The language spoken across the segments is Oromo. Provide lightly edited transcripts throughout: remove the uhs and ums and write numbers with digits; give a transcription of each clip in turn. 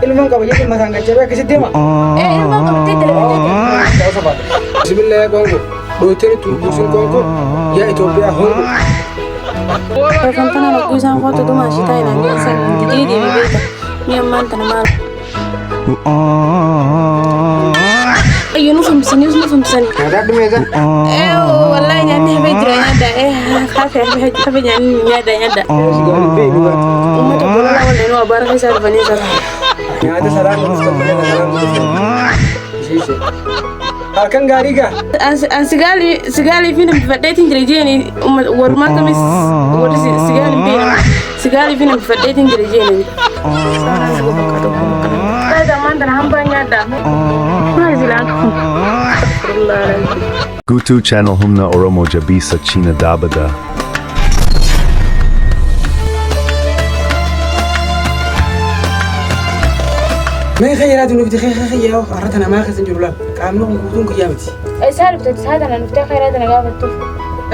Ilmoon qaba jechuun mataan qaccabee akkasitti deema. Ee ilmoo qabattee dalagatee deema. Bismillah kongo. Dhooteen tulbuusin kongo. Yaa Itoophiyaa hongo. Falfaltana lakkuu isaan kootu dhuma ishii taa'e naan jedhan didee deeme beeka. Ni ammaan tana maal. Ayyo nu fumbisanii nu fumbisanii. Nyaata dhumeessa. Ee wallahi nyaanni hafee jira nyaadha. Ee hafe hafe hafe nyaanni nyaadha nyaadha. Uummata bololaa wallee nu abaara keessaa dhufanii sana. Nyaata salaama dhuftan nyaata salaama dhuftan. Ishiishe. Halkan gaarii gaa. An sigaalii fi nambifadheetiin jira jeeni walumaa kamis warri sigaalii hin beekne sigaalii fi nambifadheetiin jira jeeni. Ammaan tana hambaa nyaadha. Maal silaa? Gutu Channel Humna Oromo Jabisa China Dabada. Mee khayraatu nuti khayyaa har'a tana maa keessa jiru laal. Qaamni kun guutuun kiyyaa miti. Isaan dhufte isaa tana dhuftee khayraa tana gaafattuuf.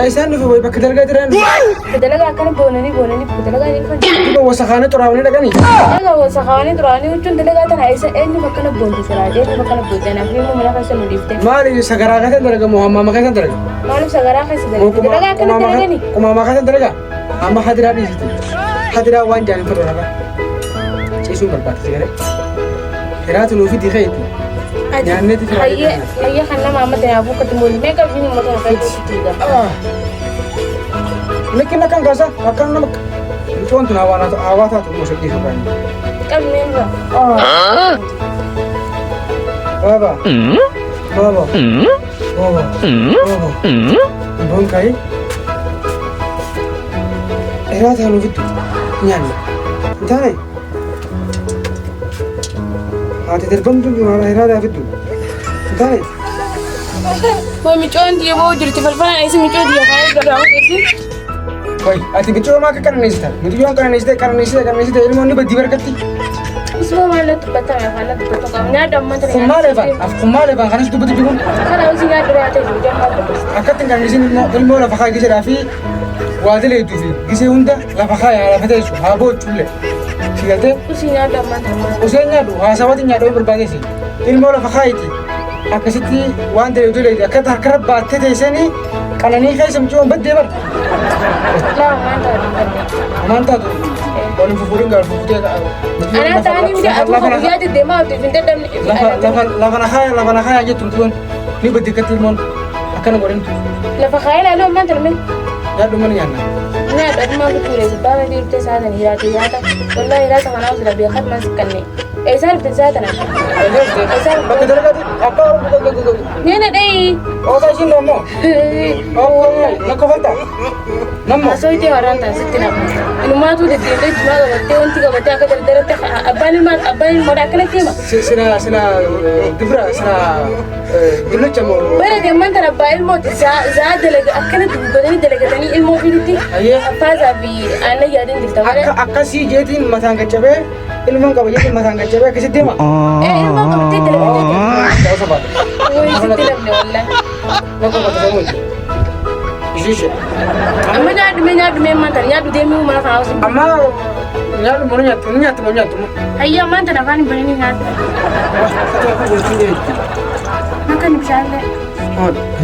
Isaan dhufe wayi bakka dalagaa jiran dhufe. Dalagaa akkana boonanii boonanii bakka dalagaa ni dhufan. Duuba wasakaana xuraawanii dhaqanii. Egaa wasakaawanii xuraawanii jechuun dalagaa tana isa eenyu bakkana boonte silaa eenyu bakkana boonte anaaf immoo mana keessa nu dhiifte. Maali sagaraa keessa dalaga moo hammaama keessa dalaga? Maaliif sagaraa keessa dalagte? Dalagaa akkana dalagani? Qumaamaa keessa dalaga? Amma hadiraa dhiisiti. Hadiraa waan jaanin fedhu raba. Ciisuun barbaada sigaree. Hiraatu nuuf itti keetti. Nyaanneeti fira. Hayyee hayyee kan nama amma tanaafuu akkatti mooli meeqa fi uummata kana keessatti egaa. Likkin akkan kaasa akkan nama mucoon tun hawaa taatu immoo shakkii fakkaatu. Qabni irra. Baba. Baba. Baba. Baba. Bon kai. Hiraata nuuf itti nyaanna. Hin taane. Haati darbamtu hiraata fiddu. Hin taane. Waa micoon diya boo jirti falfalaan eessa micoo diya kaayee garaa eessi. Wai, ati miccoo maa akka qananiisita? Mucayyoon qananiisite qananiisite qananiisite ilmoon ni badii barkatti. Isuma maal natti dubbatame afaan natti dubbatu qabu nyaadha amma tana. Kun maal efaan? Af kun maal efaan? Kanas dubbatu jiru. Kana hojii nyaadhu baatee jiru jammaa dubbatu. Akkatti hin qananiisin ilmoo lafa kaayee giseedhaa fi waa dileetuu fi gisee hunda lafa kaayee lafa teessu haa boochullee. Si galtee? Usii nyaadhu amma tana. Useen nyaadhu haasawati nyaadhu yoo barbaadeesi. Ilmoo lafa kaayiti. Akkasitti waan dileetu dileetu akkatti harkarra baattee teessanii qananii keessa mucayyoon baddee bara. Laa ammaan tana dubbadhe. Amaan taatu waliin fufuudhin gaara fufuutee. Anaa ta'anii miti atu guyyaa deddeemaa oltu hin dadhabne. Lafa na kaaya lafa na kaaya jettu mucayyoon ni baddi akkatti ilmoon akkana godhin. Lafa kaayee ilaaluu ammaan tana mee. Nyaadhu mana nyaanna. Nyaadhu adumaa kutuure gubbaa meetii dhuftee isaa tana hiraate nyaata. Wallahi hiraata kanaa osoo beekan maal siqqanne. Eessaa dhufte isaa tana? Bakka dalagaati akka oromoo Neena dhahii. Oota ishiin dammoo. Lakkoofalta. Nammoo. Haasawitee warraan ta'a sitti nama. Inumaatu deddeemtee jimaa qabattee wanti qabattee akka dardaratti abbaan ilmaa abbaan ilmoodha akkanatti hima. Sila sila dubra sila dullacha moo. Bara deeman tana abbaa ilmooti zaa dalaga akkanatti gubbatanii dalagatanii ilmoo ofiitti Ayyee. abbaasaa fi aannan yaadin jirta malee. Akka akkasii jeetiin mataan qaccabee ilmoon qaba jeetiin mataan qaccabee akkasitti deema. Ee ilmoo qabattee dalagatee Ta'uu sobaata. Wayii sitti namni wallahi. Lakkoofalta samuun. Ishiishe. Amma nyaadhu mee nyaadhu mee ammaan tana nyaadhu deemee mana kana hawwaasa. Amma nyaadhu moo nyaattu nyaattu moo nyaattu moo. Hayya ammaan tana afaan hin bananii nyaadhu. Akka inni bishaan illee.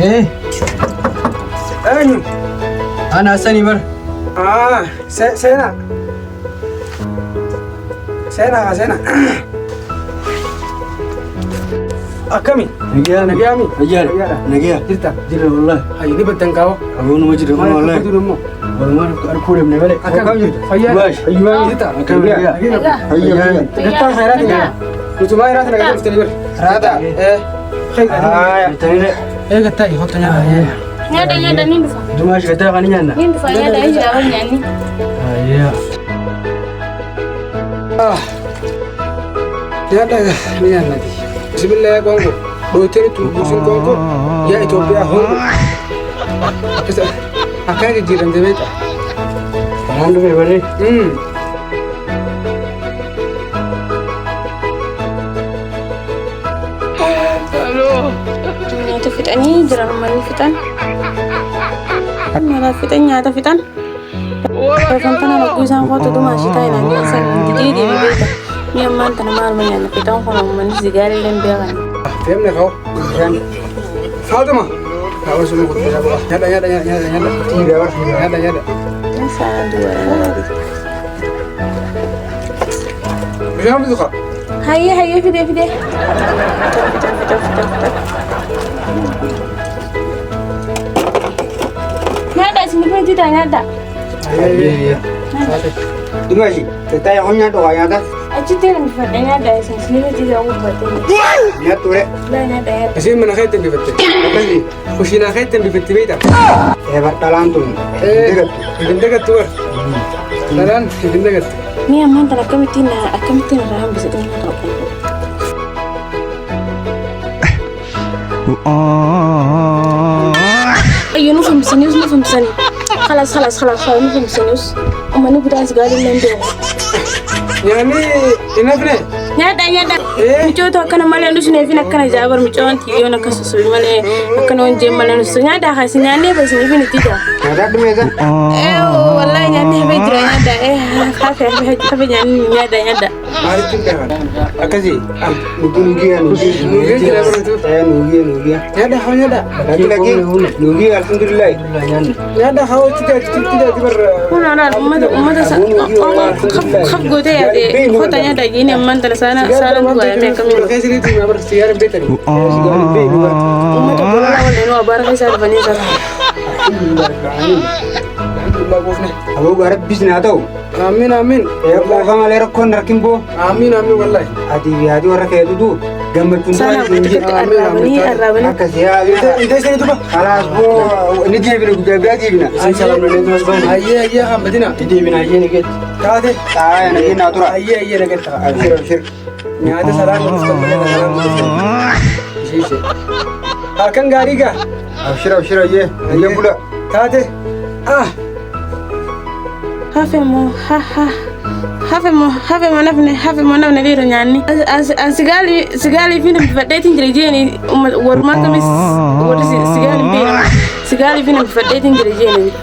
Eh, Eenyu? ana Hassani bar. Ah, seenaa. Seenaa seenaa. Akkami? Nagayaa Nagayaami? Nagayaadha. Nagaya. Jirta? Jirra wallahi. Hayyi ni baddan kaawwa. Abuunuma jirra kun wallahi. Maal immoo? Walumaan arguu dhabne malee. Akkam jirtu? Fayyaa? Waash. Fayyumaa jirta? Akkam nagayaa. Nagaa. Fayyaa. Gattaa khayraati Nagaa. Nutumaa hiraati nagaa dhuftanii bira. Raata. Eh. Khayraati. Jirtanidha. Eh gattaa hotta nyaata. Nyaadha nyaadha ni dhufa. Dumaash gataa kan nyaanna. Ni dhufa nyaadha ni jira waan nyaanni. Ayyaa. Nyaadha ni nyaannati. Bismillah kongo. Dhooteen tulbuusin kongo. Yaa Itoophiyaa hongo. Akkana jijjiiramte beekta. Kanaan dhufe barree. Nyaata fixanii jiran manni fixan. Nyaata fixan nyaata fixan. Falfaltana lakkuu isaan kootu dhuma ishii taa'e naan jedhan didee deeme beeka. Mi'a ammaan tana maaluma nyaanna fiixaan kun uummanni sigaarii illee hin beekan. Feemne ka'u. Faatuma. Kaawwa sun kutu yaa bu'a. Nyaadha nyaadha nyaadha nyaadha. Dhiira bara. Nyaadha nyaadha. Saanaan duwwaa. Bishaan bitu kaa. Hayyee hayyee fidee fidee. Fidee fidee fidee fidee. Nyaadha isin dhufee jita nyaadha. Ayyee. Dimashi, tattaaya kun nyaadhu waa nyaata. Achitti hambifadhe nyaadha isin isin jita gubbattee. Nyaattu ure. Laa nyaadha nyaadha. Isiin mana keetti hambifatte. Akkasii. Kushiinaa keetti hambifatte beektaa? Eeba dhalaan tun. Digattu. Hin dagattu bar. Dhalaan hin dagattu. Mi'a ammaan tana akkamittiin akkamittiin irraa hambise dhumma tokko. Ayyo nuuf hambisanii nuuf hambisanii. خلاص خلاص خلاص خلاص nuuf hambisanii uummanni guddaan sigaarii illee hin beeku. Nyaanni hin hafne. Nyaadha nyaadha. Micoota akkana malee nu suneefin akkana jaabar micoon xiyyoon akkas susubi malee akkana wanjeen malee nu susu nyaadha kaasi nyaannee basiniifin itti jira. Nyaataa dhumeessa. Wallahi nyaanni hafee jira nyaadha. Hafe hafe hafe nyaanni nyaadha nyaadha. Maalitti hin beekan? Akkasii. Nuti nugiya nugiya. Nugiya jira baratu. Ee nugiya nugiya. Nyaadha haa nyaadha. Lakki lakki nugiya alhamdulillahi. Nyaadha haa hojii achitti achi barra. Kun olaal uummata uummata khaf gootee yaade kota nyaadha jiini ammaan tana saana saana duwwaayame akkamiin. Keessatti hima bara sigaara hin beektani. Uummata bololaa waliin waa baara keessaa dhufanii jira. Alhamdulillah goofne. Aboo rabbis naa ta'u. Amiin amiin. Ee qoofa malee rakkoon rakkin boo. Amiin amiin wallahi. Ati fi haati warra keetutu gammachuun Saana dura arraabanii arraabanii. Akkasii haa. Intee isin tuba. Kalaas boo ni deebina guyyaa biraa deebina. Ayyee ayyee hambatina. Ni deebina ayyee ni geetti. Taate. Taa'aa nageen naa tura. Ayyee ayyee nagaa. Abshir abshir. Nyaata salaama dhuftan malee salaama dhuftan. Ishiishe. Halkan gaarii gaa. Abshir abshir ayyee ayyee bula. Taate. Ah. Hafe moo ha ha. Hafe moo hafe moo nafne hafe moo nafne dhiira nyaanni. An sigaalii sigaalii fi nambifadheetiin jira jeeni warumaa kamis warri sigaalii hin beekne sigaalii fi nambifadheetiin jira jeeni.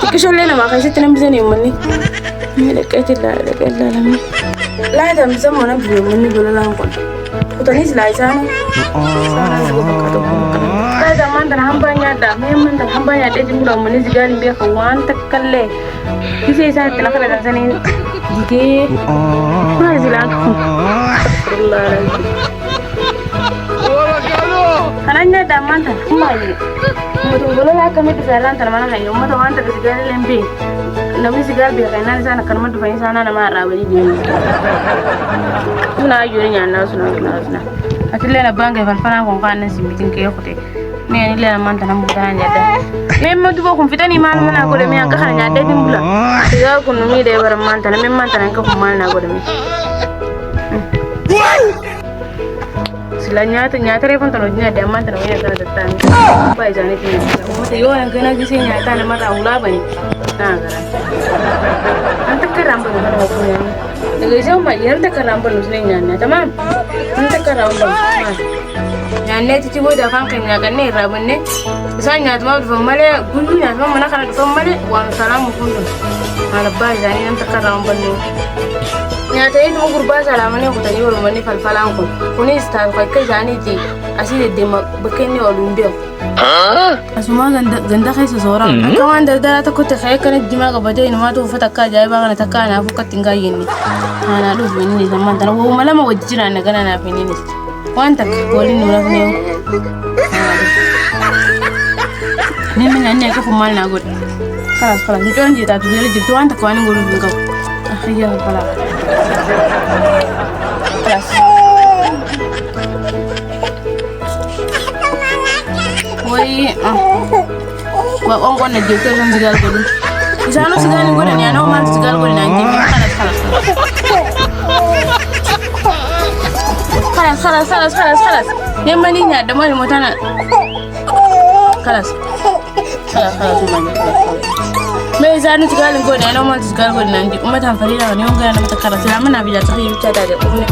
Xiqqishoollee namaa keessatti nambisanii uummanni. Mee dhaqeetti dhaqee ilaalamee. Laata hambisa moo nambife uummanni bololaan kun. Kutanis laa isaanii. Saanaan nama bakka tokko bakka. Laata ammaan tana hambaa nyaadhaa. Mee ammaan tana hambaa nyaadheetiin bula uummanni sigaalii hin beekan waan takka illee. Gisee isaa itti lafa dhaqansanii didee maal silaan Kanaan nyaadha ammaan tana maali? Uummata bololaa akkamitti dhufe tana mana kan uummata waan takka sigaarii illee hin beekne. Namni sigaar beeka innaan isaan akkanuma dhufanii isaanaa nama arraabanii deemu. Suna ayyuu nyaannaa suna suna suna. Atillee abbaan kee falfalaan kun kaan si bitin kee kute. Mee anillee ammaan tana buutanaa nyaadha. Mee immoo duba kun fixanii maal mana godhe mee hanqa kana nyaadheetiin bula. Sigaa kun nu miidhee bara ammaan tana mee ammaan tana hanqa kun maal naa godhe mee. Sila nyaata nyaata reefuun tana hojii nyaadde ammaan tana wayii akkana tattaa'anii. Abbaa isaaniitiin nyaata. Uummata yoo hangana gisee nyaataa namarraa hulaa bani. Naa garaa. An takka irraan banu kana hokkuu nyaanni. Dhageessee ummaa jedhan takka irraan banu sinee nyaanna tamaam. An takka irraan banu maal. Nyaannee achitti booda afaan keenya nyaaqannee irraa bannee isaan nyaatumaaf dhufan malee guyyuu nyaatuma mana kana dhufan malee waan salaamu kun maal abbaa isaanii nam takka irraan bannu. Nyaatanii dhuma gurbaa salaamanii kutanii walumanii falfalaan kun kunis taatu akka isaaniiti asii deddeema bakka inni oolu hin beeku. Asumaa ganda keessa sooraa akka waan dardaraa tokkotti ka'ee akkana jimaa qabatee inumaatu uffata akka ajaa'ibaa kana takka anaaf akka ittiin kaayyenne. Aanaa dhufu inni ammaan tana waa'uma lama wajji jiraanna gana naaf innis waan takka waliin nu rafne. Namni nyaanni akka kun maal naa godhe. Kalaas kalaas mucaan jeetaatu jala jirtu waan takka waan hin godhuuf hin qabu. Ahiyyaa falfalaa. Kalaas. Wayii waa qoonqoon na jettee osoo sigaal godhu. Isaanuu sigaal hin godhan yaanoo maaltu sigaal godhe naan jenne kalaas kalaas. Kalaas kalaas kalaas kalaas kalaas. Nemma ni nyaadha maal immoo tana. Kalaas kalaas kalaas maal Mee isaanuu sigaal hin godhan yaanoo maaltu sigaal godhe naan jedhu uummata hanfarii lafa ni hongaa nama takka irra silaa manaa biyyaa takhii bichaa taate qufne.